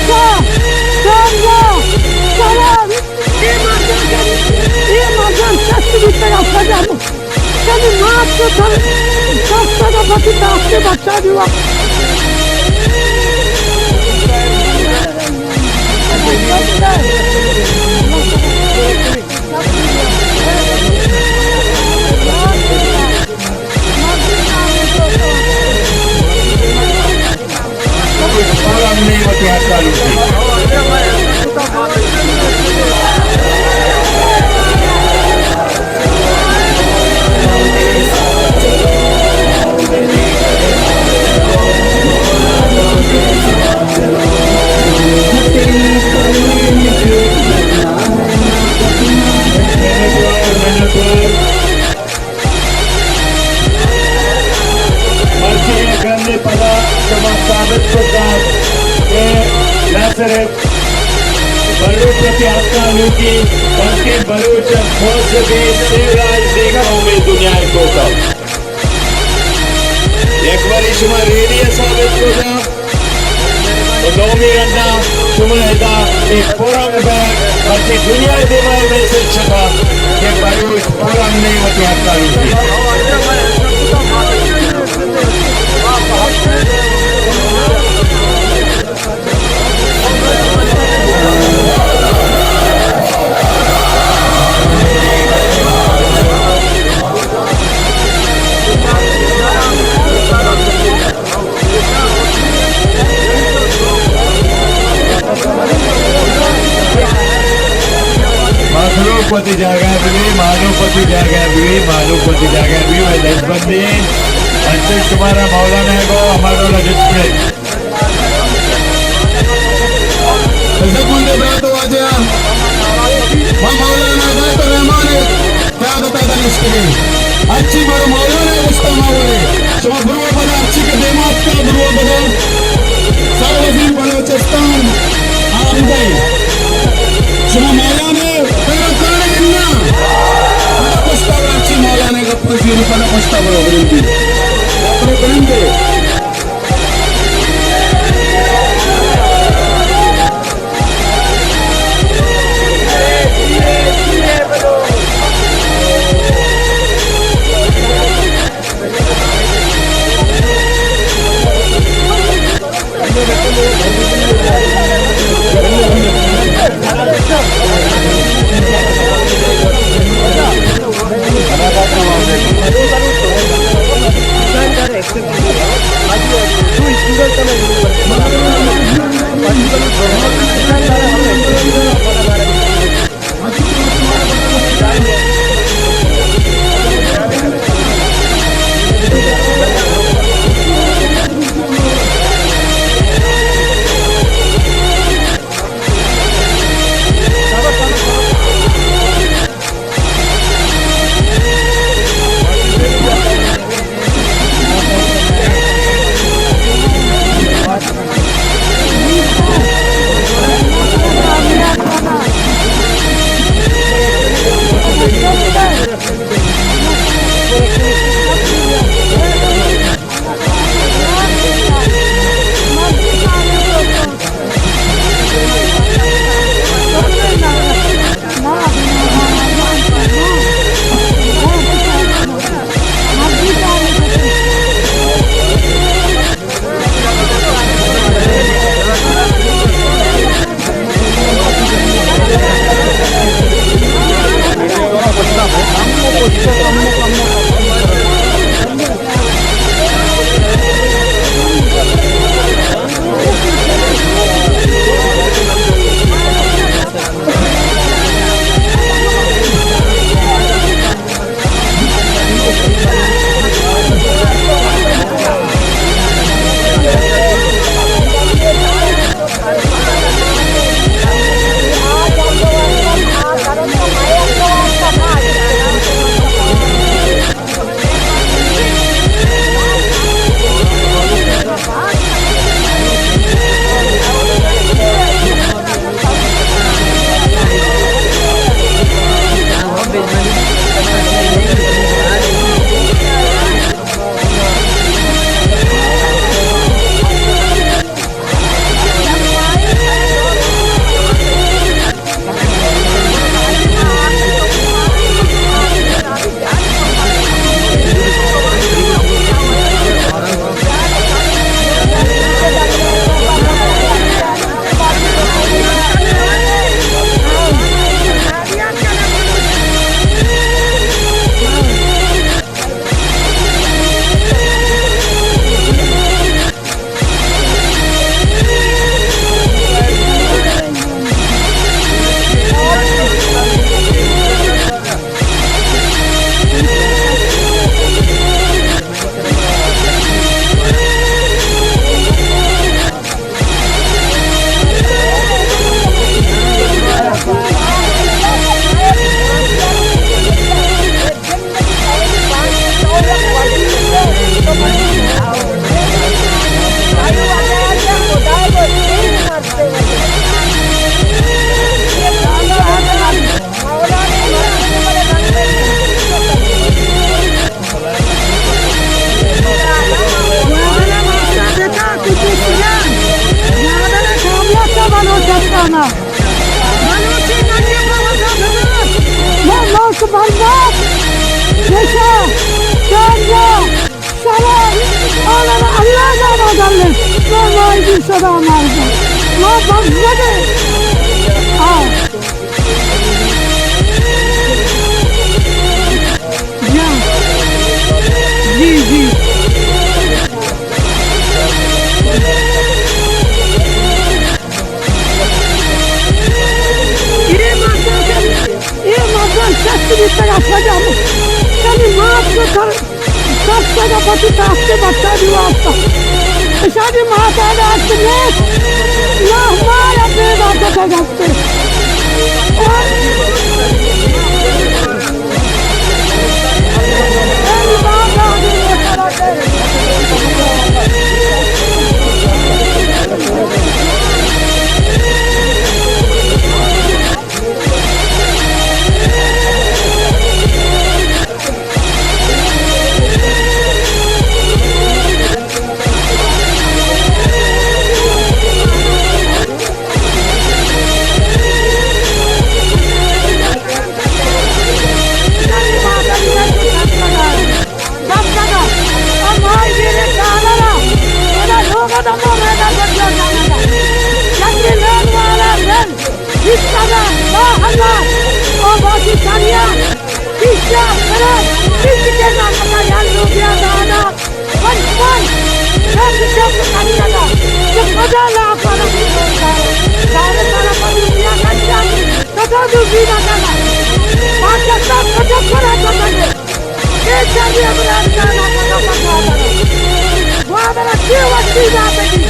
چار، چار، چار۔ اے مردم، اے مردم چست بیتگ ءَ پجا۔ کمی مات تو تر چست ءَ پتی تاستے بچا دیوا۔ پورا ہم نہیں ہوتی حق قانون کی۔ مرچی اے گرمی پدا شما ثابت کتگ کہ نہ صرف بلوچ وتی حقاں لوٹی، بلکیں بلوچ مہذبیں، سیولائزڈیں قومے دنیا ءِ توکا۔ یک باری شما ریلی ءَ ثابت کتگ۔ و دومی رندا شما ادا اے پرامن بیگ، مرچی دنیا ءِ دیما اے میسج شتگ کہ بلوچ پرامن ایں، وتی حقاں لوٹی۔ مخلوق وتی جاگہ ءَ بہ بی، مہلوک وتی جاگہ ءَ بہ بی، مہلوک وتی جاگہ ءَ بہ بی، مئے دزبندی انت۔ انچش شمارا مولانا ءَ گو ہما ڈول ءَ ڈسپلن۔ عزت مند برات و واجہ، ما مولانا عطاء الرحمان ءِ قیادت ءَ نشتگیں۔ ہرچی مارا مولانا ءَ گوشتہ ما ولے۔ شما برو پدا ہرچی کہ دیما اتکا برو پدا۔ سر وزیر بلوچستان آمدہ۔ شما مولانا ءِ پیروکار ئے اناں؟ پدا پشتا برو، ہرچی مولانا ءِ گپ زیر پدا پشتا برو، برندی۔ برو برندے۔ ما ملک برباد، نشہ، گانجا، شراب، آناں اللہ زاناں دلیں، ما ماہیگی شدا مارگا، ما بزگیں۔ آ۔ جان۔ جی، جی۔ اے مردم، اے مردم چست بیتگ ءَ پجا، یعنی مات کو تر، دست ءَ پتی تاستے بچا دی واسطہ۔ اشانی مات آ دست نیست، نہ مارا پیدا کتگ است۔ پاکستان کجا کجا کنگ؟ اے شری عمران خان ءَ پدا پدا گوادر ءَ چے وشی داتگی؟